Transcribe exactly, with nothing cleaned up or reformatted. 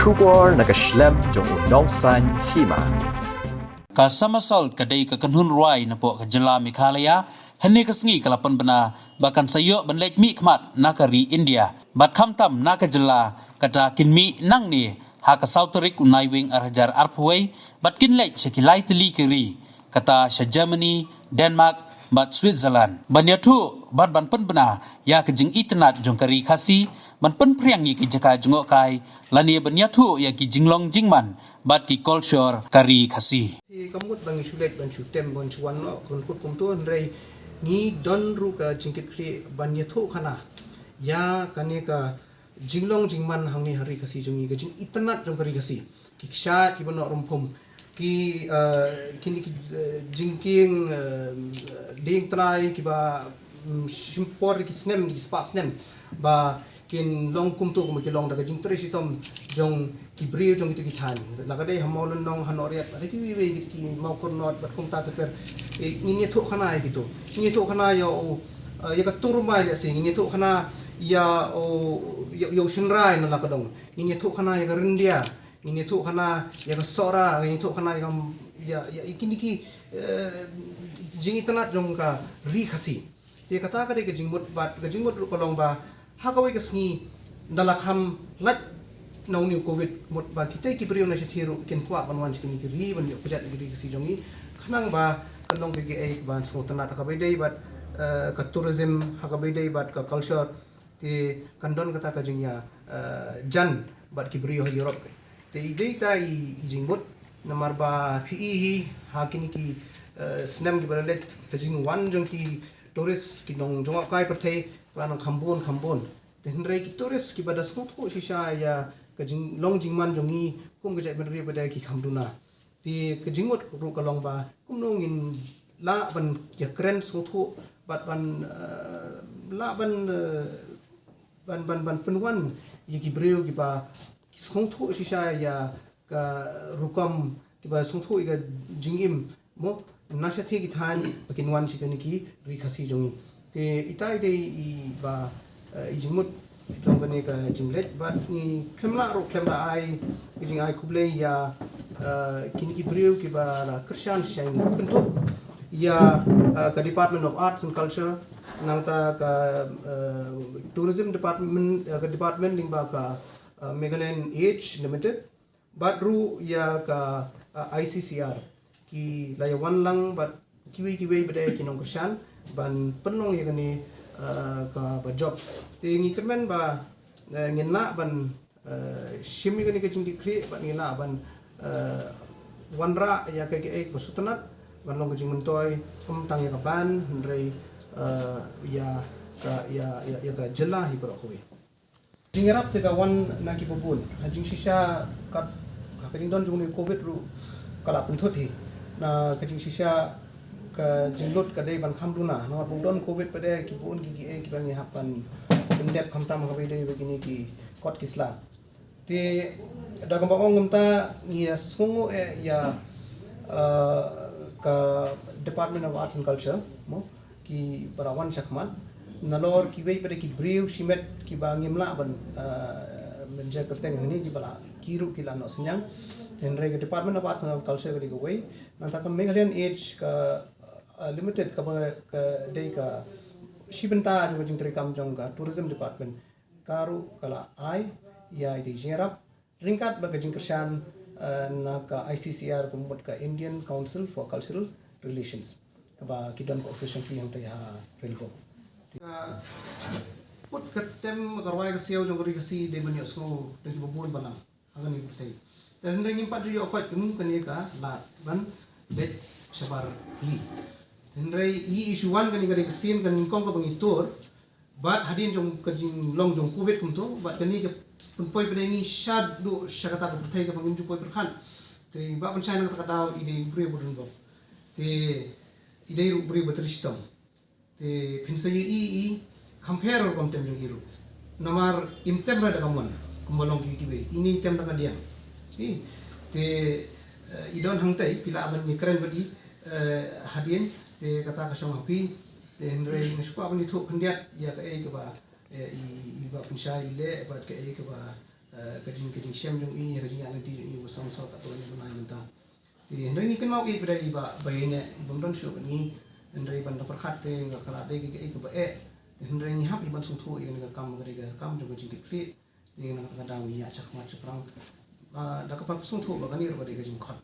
Khubor na ka shlem jong u nongsan hima. Ka Summersault ka dei ka kynhun rwai napoh ka jylla Meghalaya. Hynne ka sngi ka la pynbna ba kan sa ïoh ban leit mih khmat na ka ri India bad khamtam na ka jylla, kata kin mih nangne ha ka saw tarik u Naiwieng ar hajar arphew wei bad kin leit sha ki lai tylli ki ri, kata sha Germany, Denmark bad Switzerland, ban ïathuh bad ban pynbna ïa ka jingitynnad jong ka ri Khasi, ban pynphriang ïa ki jaka jngohkai, lane ban ïathuh ïa ki jinglong jingman bad ki kolshor ka ri Khasi. Te ka mut ba ngi shu leit ban shu tem ban shu wan noh, kan kut kumto, hynrei ngi don ruh ka jingkitkhlieh ban ïathuh khana ïa kane ka jinglong jingman hangne ha ri Khasi jong ngi, ka jingitynnad jong ka ri Khasi. Ki kshaid kiba noh rymphum, ki, eh, kine ki, eh, jingkieng, eh, dieng trai kiba, mm, shim por ki snem, ki spah snem ba kin long kumto kumba ki long da ka jingtrei shitom jong ki briew jong kito ki thaiñ. La ka dei ha Mawlynnong, ha Nohriat, bad ha kiwei kiwei kito ki Mawkyrnot bad kumta ter ter. Eh, ngin ïathuh khana ïa kito. Ngin ïathuh khana ïa u, eh, ïa ka tungrymbai lehse, ngin ïathuh khana ïa u, ïa, ïa u shynrai na la ka dong. Ngin ïathuh khana ïa ka ryndia, ngin ïathuh khana ïa ka sohra, ngin ïathuh khana ïa ka, ïa, ïa, ïa kine ki, eh, jingitynnad jong ka ri Khasi. Te kata ka dei ka jingmut bad ka jingmut ruh ka long ba ha kawei ka sngi da la kham lait na une u Covid, mut ba kita ki briew na shathie ruh kin kwah ban wan sha kine ki ri ban ïoh kjat ïa ki ri Khasi jong ngi. Khnang ba kan long ka, kaei kaba sngewtynnad ha kaba ïadei bad, eh, ka tourism, ha kaba ïadei bad ka culture. Te kan don kata ka jingïa, eh, jan bad ki briew ha Europe. Te i dei ta i, i jingmut, namar ba phi i hi ha kine ki, eh, snem kiba la leit, ka jingwan jong ki tourist, ki nongjngohkai pyrthei ka la nang kham bun kham bun. Te hynrei ki tourist kiba da sngewthuh shisha ïa ka jinglong jingman jong ngi kum ka jaitbynriew pat de ki kham duna. Te ka jingmut ruh ka long ba kumno ngin lah ban ïakren sngewthuh bad ban, eh, lah ban, eh, ban, ban, ban pynwan ïa ki briew kiba sngewthuh shisha ïa ka rukom, kiba sngewthuh ïa ka jingim, mo, na shathie ki thaiñ ba kin wan sha kane ki ri Khasi jong ngi. Te ita i dei i ba, eh, i jingmut jong kane ka jingleit bad ngi khlem lah ruh khlem da ai ka jingai khublei ïa, eh, kine ki briew kiba la kyrshan shisha ïa ngi, kynthup ïa, eh, ka Department of Arts and Culture, nangta ka, eh, Tourism Department, eh, ka department lyngba ka, eh, Meghalayan Age Limited. Bad ruh ïa ka, uh, I C C R, ki la ïa wan lang bad kiwei kiwei pat de ki nongkyrshan ban pynlong ïa kane, uh, kaba jop. Te ngi kyrmen ba, uh, ngin lah ban, uh, shim ïa kane ka jingkitkhlieh bad ngin lah ban, uh, wanrah ïa kaei kaei kaba sngewtynnad ban long ka jingmyntoi, ym tang ïa ka band hynrei, uh, ïa ka, ïa, ïa, ïa ka jylla hi baroh kawei. Jingïarap te ka wan na kiba bun. Ha jingshisha kat, ha ka jingdon jong une u Covid ruh ka la pynthut hi. Na ka jingshisha ka jinglut ka dei ban kham duna. Namar ba u don Covid pat de ki bun ki, kiei kiba ngi hap ban pyndep khamtam ha kaba ïadei bad kine ki kot ki sla. Te da kaba ong kumta ngi ïa sngewnguh eh ïa, eh, ka Department of Arts and Culture, mo, kiba la wan shakhmat. Nalor kiwei pat de ki briew shimet kiba ngim lah ban, eh, mynjur kyrteng hangne kiba la, ki ruh ki la noh synñiang. Hynrei ka Department of Arts and Culture ka dei kawei. Nangta ka Meghalayan Age ka, eh, Limited kaba ka dei ka shi bynta jong ka jingtreikam jong ka Tourism Department. Ka ruh ka la ai ïa i jingïarap ryngkat bad ka jingkyrshan, eh, na ka I C C R, ka mut ka Indian Council for Cultural Relations, kaba ki don ka office jong ki hangtei ha Rainbow. Ka put ka tem ka rwai ka siaw jong ka ri Khasi dei ban ïohsngew da kiba bun balang ha kane ka pyrthei. Te hynrei ngim pat ju ïoh koit kumno kane ka lad ban leit shabar hi. Hynrei i, i shu wan kane ka dei ka sien ka nyngkong kaba ngi tur. Bad hadien jong ka jinglong jong Covid kumto, bad kane ka pynpoi pat de ngi shaduh sha kata ka pyrthei kaba ngim ju poi pyrkhat. Te ba pynshai na kata ka daw i dei briew ba don bok. Te i dei ruh briew ba trei shitom. Te phin sa ïohi i kham pher ruh kam tem jong i ruh. Namar im tem re da ka mon kumba long kiwei kiwei. Ine i tem da ka diang. I, te, eh, i don hangtei phi lah ban ïakren bad i, eh, hadien, te kata ka shong ha phi. Te hynrei nga shu kwah ban ïathuh khyndiat ïa kaei kaba, eh, i, i ba pynshai i leh bad kaei kaba, eh, ka jing ka jingshem jong i, ka jingïaid lynti jong i ba song sor katto katne mynta. Te hynrei ngi kynmaw ïa i ba dei ba ba ïa ne i bym don shuh bad ngi, hynrei ban da pyrkhat te ka la dei ka ei kaba eh. Te hynrei ngi hap ïa ban sngewthuh ïa kane ka kam ka dei ka kam jong ka jingkitkhlieh. Te na kata ka daw ngi ïa shakmat shaphrang da kaba sngewthuh ba kane ruh ka dei ka jingkhot.